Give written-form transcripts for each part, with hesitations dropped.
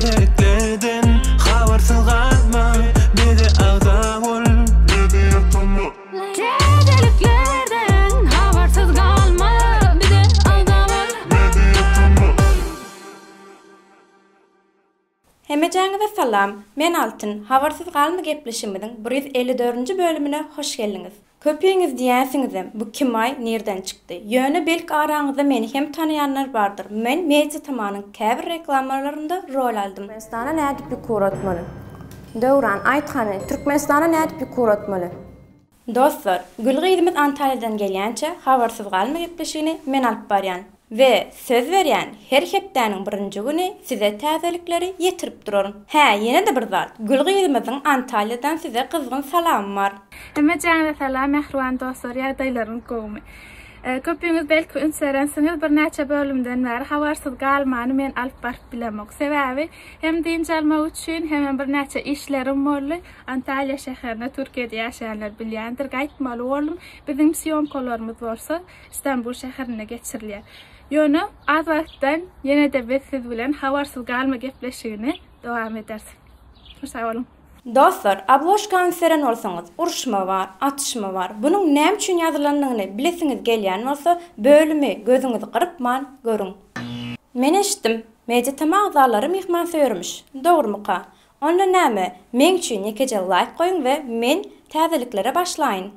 Täzeliklerden habarsyz galma bize agza bol. Täzeliklerden habarsyz galma bize agza bol. Hemejäňize salam, men Altyn, Habarsyz galma gepleşigimiziň 154-nji bölümine hoş geldiňiz. Köpiňiz diýýänsiňizem, bu kimaý, nirden çykdy? Ýöne belki araňyzda meni hem tanaýanlar bardyr, men Media Tamanyň käbir reklamalarynda rol aldym. Türkmenistana nädip ýük ugratmaly? Döwran, aýt hany, Türkmenistana nädip ýük ugratmaly? Dostlar, Gül gyzymyz Antalýadan gelýänçä Habarsyz galma gepleşigini men alyp barýan. We söz berýän, her hepdäniň birinji güni size täzelikleri ýetirip duraryn. Hä, ýene-de bir zat, Gül gyzymyzyň Antalýadan size gyzgyn salamy bar. Hemmäjäňize salam mähriban dostlar ýagdaýlaryňyz gowumy? Köpüňiz belki üns berensiňiz birnäçe bölümden bäri habarsyz galmany men alyp baryp bilemok. Sebäbi hem dynç almak üçin hemem birnäçe işlerim boldy. Antalýa şäherine Türkiýede ýaşaýanlar bilýändir gaýtmaly boldum. Biziň sýomkalarymyz bolsa Stambul şäherinde geçirilýär. Ýöne az wagtdan ýene-de biz siz bilen Habarsyz galma gepleşigini dowam ederis. Hoş sag boluň. Dostlar, obložka üns beren bolsaňyz, uruşma bar, atyşma bar. Bunuň näme üçin ýazylanyny bilesiňiz gelýän bolsa, bölümi gözüňizi gyrypman görüň. Men eşitdim, Media-TM agzalary myhmansöýermiş. Dogrumyka? Onda näme, meň üçin ýekeje laýk goýuň we men täzeliklere başlaýyn.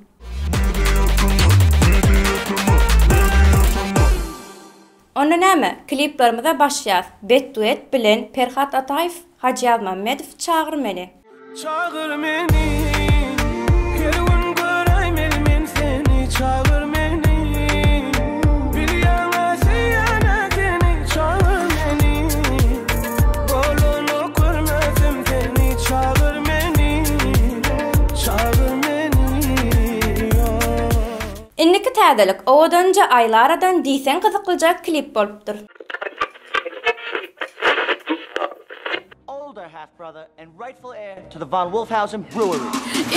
Onda näme, kliplerimize başýas, bet duet bilen Perhat Ataýew, Hajy Ýazmammedow çagyr meni. Çagyr meni Her gün göräýmeli men seni Çagyr meni Bilýäňä söýýänä seni Çagyr meni Bolanok görmesem seni Çagyr meni Çagyr meni Indiki täzelik, owadanja Aýlaradan diýseň gyzyklyja klip bolupdyr. Older half brother and rightful heir to the Von Wolfhausen Brewery.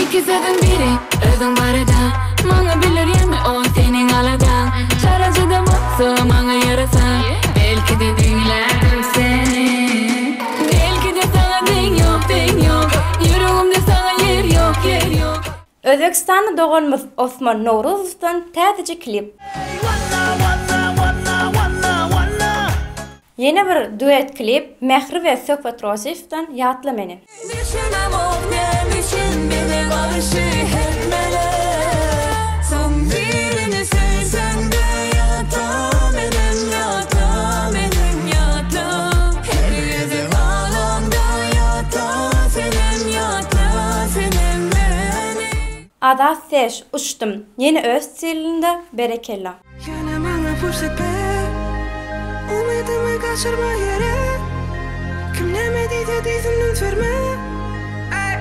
Iki sözüň biri özüň barada Maňa bildirýärmi o seniň aladaň Çarajada bolsa maňa ýarasa Belki-de diňlärdim seni Belki-de saňa deň ýok deň ýok Ýüregimde saňa ýer ýok ýer ýok Özbegistanly doganymyz Osman Nowruzowdan täzeje klip. Ýene bir duet klip Mähri we Söhbet Rozyýewden Ýatla meni. Düşünemok näme üçin bize garşy hemmeler Soň birini söýseňde ýatla menem ýatla menem ýatla Her gezek aglaňda ýatla senem ýatla senem meni. Azat Seş, Uçdum. Ýene öz stilinde, berekella. Ýene maňa pursat ber Umydymy gaçyrma ýere Kim näme diýse diýsin üns berme Eý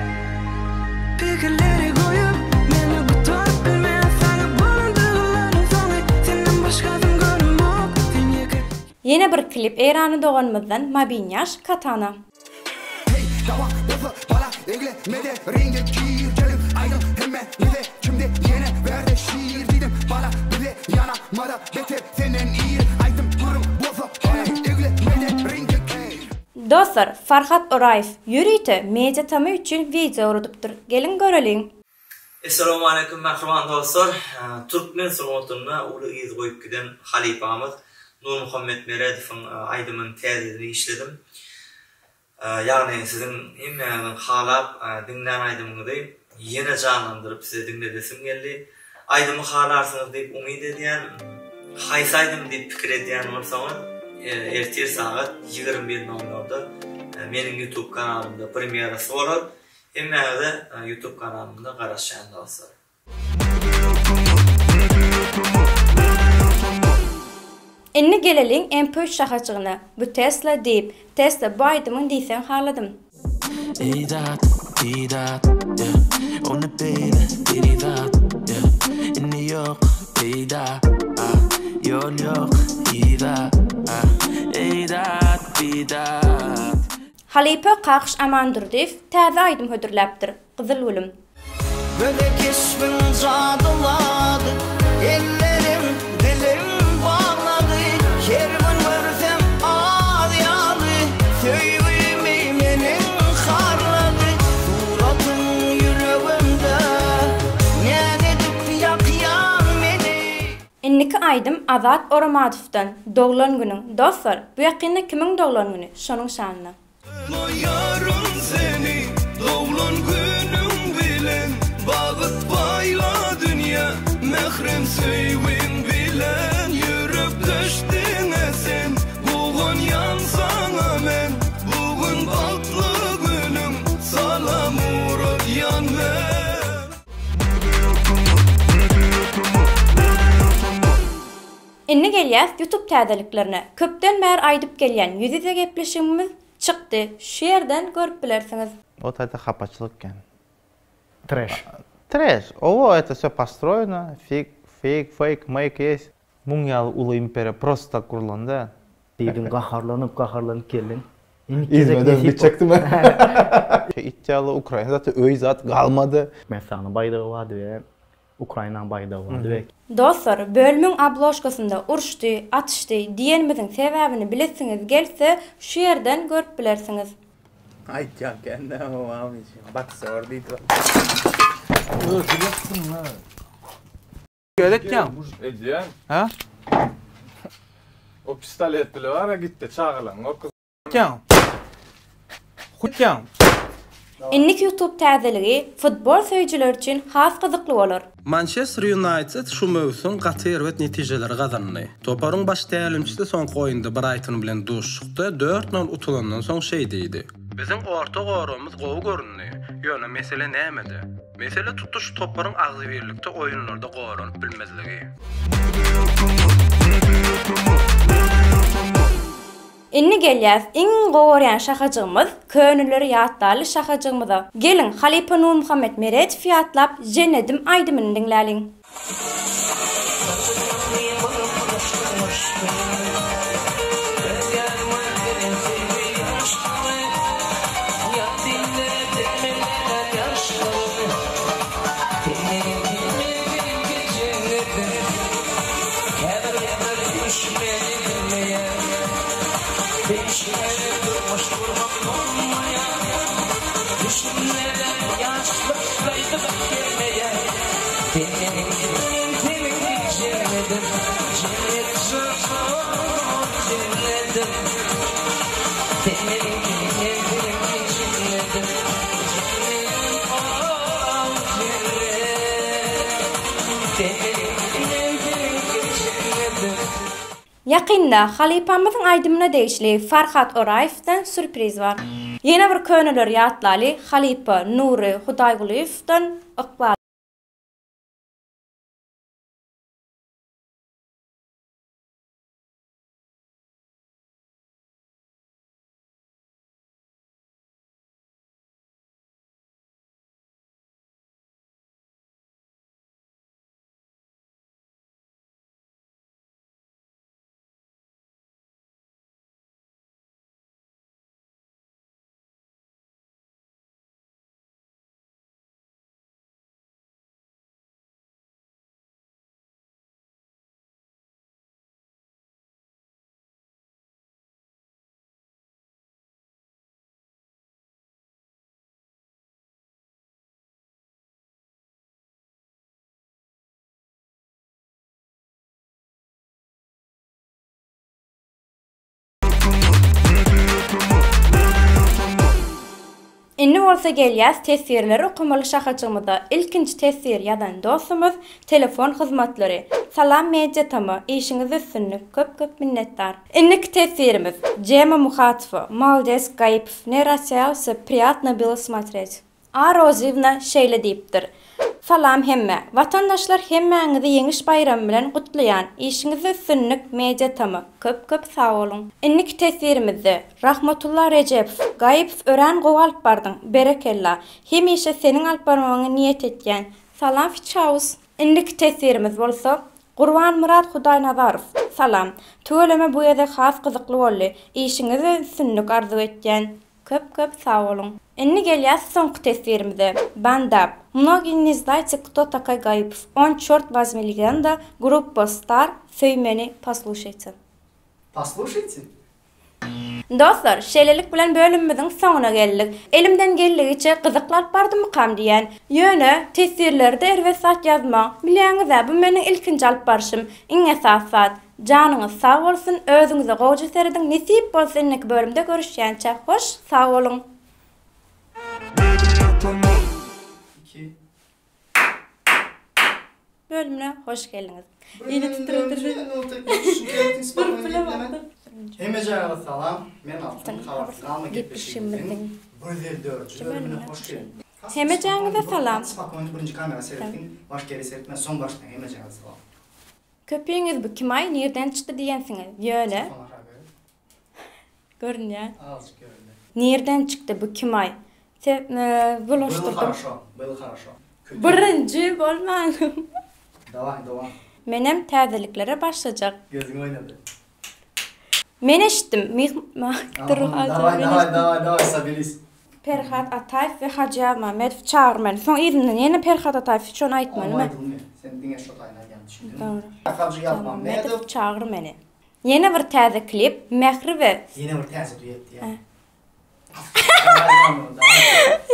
Pikirleri goýup meni gutaryp bilmen Saňa bolan duýgularyň soňy Senden başgasyn göremok Sen ýeke Ýene bir klip Eýranly doganymyzdan Mabinýaş Katana. Hey dawa bolsa bala eglemede ringe gir geliň aýdyň hemmäňize kimde ýene bärde şir diýdim bala bize ýanamada beter senden ir aýdym gürrüň bolsa bala eglemede ringe gir. Dostlar Farhat Oraýew ýörite Media Tamy üçin wideo ugradypdyr. Geliň göreliň. Essalawmaleýkum mähriban dostlar! Türkmen sungatynda uly yz goýup giden halypamyz Nurmuhammet Meredowyň aýdymyny täzeden işledim. Ýagny siziň hemmäňiziň halap diňlän aýdymyňyzy ýene janlandyryp size diňledesim geldi. Aýdymy halarsyňyz diýip umyt edýän. Haýsy aýdym diýip pikir edýän bolsaňyz ertir sagat 21 nol nolda meniň youtube kanalymda premýerasy bolar. Hemmäňize youtube kanalymda garaşýan dostlar. Indi geleliň MP üç şahajygyna, bu Tesla diýip, Tesla bu aýdymyň diýseň haladym. Eý dat, bidat, yeah, Ony beýle perizat, yeah, Indi ýok peýda, ah, Ýol ýok yza, ah, Eý dat, bidat. Halypa Kakyş Amandurdyýew täze aýdym hödürläpdir, Gyzyl gülüm. Göze keşbiň jadylady, Ellerim, dilim baglady, Her gün görsem az ýaly, Söýgümi. Indiki aýdym Azat Oramadowdan, Doglan günüň. Dostlar, bu ýakynda kimiň doglan güni? Şonuň şanyna. Gutlaýaryn seni doglan günüň bilen Bagyt paýla dünýä mährem söýgiň bilen Ýürekdeş diňe sen guwanýan saňa men Bu gün bagtly günüň salam ugradýan men. Indi gelýäs YouTube täzeliklerine. Köpden bäri aýdyp gelýän ýüz-ýüze gepleşigimiz çykdy. Şu ýerden görüp bilersiňiz. O taýda hapaçylyk eken. Trash. Trash. Owo eto wse postroýno, fik, feýk, feýk, meýk ýest. Muň ýaly uly imperiýa prosto tak gurlan däl. Diýdiň gaharlanyp gaharlanyp geldiň. Indiki gezek Yzyma dönüp nesip gitjekdim. It ýaly Ukraina zat öý zat galmady. Türkmenistanyň baýdagy bardy we Ukrainanyň baýdagy bardy we. Dostlar, bölümiň obložkasynda uruşdy, atyşdy diýenimiziň sebäbini bilesiňiz gelse şu ýerden görüp bilersiňiz. Aýtýan kän näme wamy üçin boksor diýdi. Özüň etdiň-le. Edýäň. Edýän. Hä? O pistolet bile bar-a gitde çagalaň gorkuz. Edýäň. Hutýaň. Indiki YouTube täzeligi futbol söýüjiler üçin has gyzykly bolar. Mançester Ýunaýted şu möwsüm gaty erbet netijeleri gazandy. Toparyň baş tälimçisi soňky oýunda Braýton bilen duşuşykda dört nol utulandan soň şeý diýdi. Biziň orta goragymyz gowy göründi, ýöne mesele nämede? Mesele tutuş toparyň agzybirlikde oýunlarda goranyp bilmezligi. Indi gelýäs iň gowy görýän şahajygymyz Köneleri ýatlaly şahajygymyza. Geliň halypa Nurmuhammet Meredow ýatlap Jennedim aýdymyny diňläliň. Ýakynda halypamyzyň aýdymyna degişli Farhat Oraýewden sürpriz bar. Ýene bir köneleri ýatlaly halypa Nury Hudaýgulyýewden Ykbal. Indi bolsa gelýäs teswirleri okamaly şahajygymyza ilkinji teswir ýazan dostumyz telefon hyzmatlary Salam media tama işiňizde üstünlik köp köp minnetdar. Indiki teswirimiz Jema Muhatowa Maldes Gaýypow ne rasýalsy priýatno bylo smotret. A. Rozyýewna şeýle diýipdir, Salam hemmä! Watandaşlar hemmäňizi Ýeňiş baýramy bilen gutlaýan! Işiňizde üstünlik Media Tama! Köp köp sag boluň! Indiki teswirimizde, Rahmatulla Rejepow, Gaýypow örän gowy alyp bardyň, berekella! Hemişe seniň alyp barmagyňy niýet etýän! Salam Fiçaus! Indiki teswirimiz bolsa, Gurbanmyrat Hudaýnazarow, Salam! Tüweleme bu gezek has gyzykly boldy. Işiňizde üstünlik arzuw etýän! Köp köp sag boluň. Indi gelýäs soňky teswirimize. Bandap. Mnogiý ne znaýte kto takoý Gaýypow. On çort wazmi legenda, gruppa Star, Söý meni, poslušajte. Poslušajte? Dostlar, şeýlelik bilen bölümimiziň soňuna geldik. Elimden geldigiçe gyzykly alyp bardymmykam diýýän. Ýöne, teswirlerde erbet zat ýazmaň. Bilýäňiz-ä, bu meniň ilkinji alyp barşym. Iň esasy zat, janyňyz sag bolsun, özüňize gowja serediň, nesip bolsa indiki bölümde görüşýänçä hoş, sag boluň! Bölümine hoş geldiňiz. Ýene titredirdi. Hemme jaýaňyza salam. Men Altyn habarsyz galma gepleşigimiziň 154-nji bölümine hoş geldiňiz. Hemme jaýaňyza salam. Spokojny birinji kamera seretdiň, başga ýere seretmän soň başlaň. Hemme jaýaňyza salam. Köpüňiz bu kimaý nirden çykdy diýensiňiz. Ýöne. Görünýär. Azajyk göründi. Nirden çykdy bu kimaý? Se bulaşdyrdym. Bylo haraşo, bylo haraşo. Kötü. Birinji bolmanym. Daway, dowam. Menem täzeliklere başlajak. Gözüň oýnady. Men eşitdim. Myhman dur Daway, daway, daway, daway, soberis. Perhat Ataýew we Hajy Ýazmämmedow çagyr meni. Soň yzyndan ýene Perhat Ataýew şony aýtmalymy? Oňa aýdylmaýar. Sen diňe şo taýyny aýdýaň, düşündiňmi? Dogry. Hajy Ýazmämmedow çagyr meni. Ýene bir täze klip, Mähri we. Ýene bir täze duet diýýär.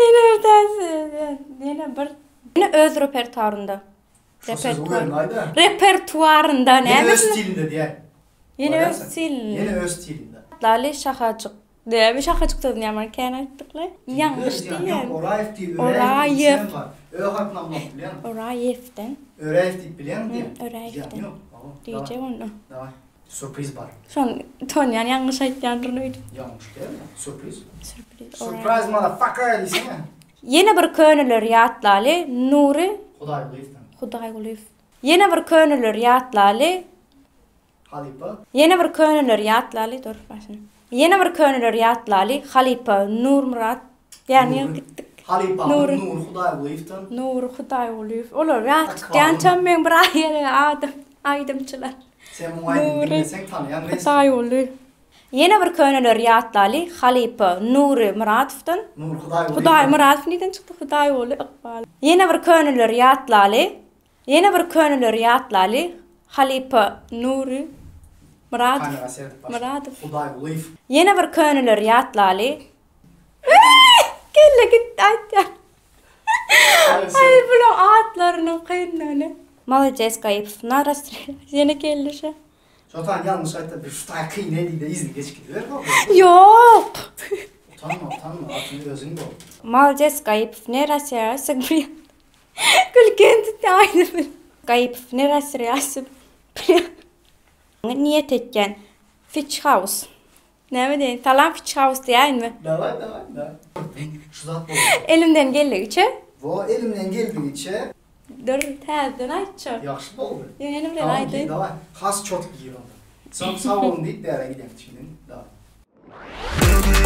Ýene bir täze, ýene bir. Ýene öz repertuarynda. Şu sözi özüň aýda. Repertuarynda näme? Ýene öz stilinde diýýär. Ýene öz stilinde. Ýene öz stilinde. Lali şahajyk. Näme şahajyk sözüni ýaman kän aýtdykla. Ýalňyş diýýän. Oraýew diýip, Öräýew diýip bar. Ö harpyny almak bilýäňmi? Oraýewden. Öräýew diýip bilýäňmi diýýän? Öräýewden. Diýjek onda. Daway. Sürpriz bar. Şony utanýan ýalňyş aýtýandyryn öýdüp. Ýalňyş däl, sürpriz. Sürpriz. Surprise motherfucker diýsene. Ýene bir köneleri ýatlaly, Nury Hudaýgulyýewden. Hudaýgulyýew. Ýene bir köneleri ýatlaly. Halypa. Ýene bir köneleri ýatlaly, dur başyny. Ýene bir köneleri ýatlaly, halypa Nurmyrat ýa nirä gitdik? Halypa Nury Hudaýgulyýewden. Nury Hudaýgulyýew. Olar ýat tutýançam meň bir aý gerek adam aýdymçylar. Sen muň aýdymyny diňleseň tanaýaň reski. Hudaýguly. Ýene bir köneleri ýatlaly, halypa Nury Myradowdan. Nury Hudaýgulyýewden. Hudaý Myradow nirden çykdy Hudaýguly ykbal. Ýene bir köneleri ýatlaly, Ýene bir köneleri ýatlaly, halypa Nury Myradow. Kamera seredip başla. Myradow. Hudaýgulyýew. Ýene bir köneleri ýatlaly. Kelle gitdi aýtýan. Aý bulaň atlarynyň kynlygyny. Malades Gaýypow na rasstrelýaýs ýene geldi şo. Şotan ýalňyş aýtdy bir şu taý kyn edi diýde yzyny geçip gidiber Ýok. Utanma utanma atyny özüň bol. Malades Gaýypow ne rasstrelýaýs Gülken tutdy aýdymy. Gaýypow ne rasrýasy Niýet etýän. Fitch House. Näme diýeýin? Salam Fitch House diýäýinmi? Daway daway daway. Şu zat boldy. Elimden geldigiçe. Wo elimden geldigiçe. Dur täzeden aýtjak. Ýagşy boldy. Ýene bilen aýdaýyn. Daway has çotk gir onda. Soň sag boluň diýip bäre gidýäň düşündiňmi? Daway.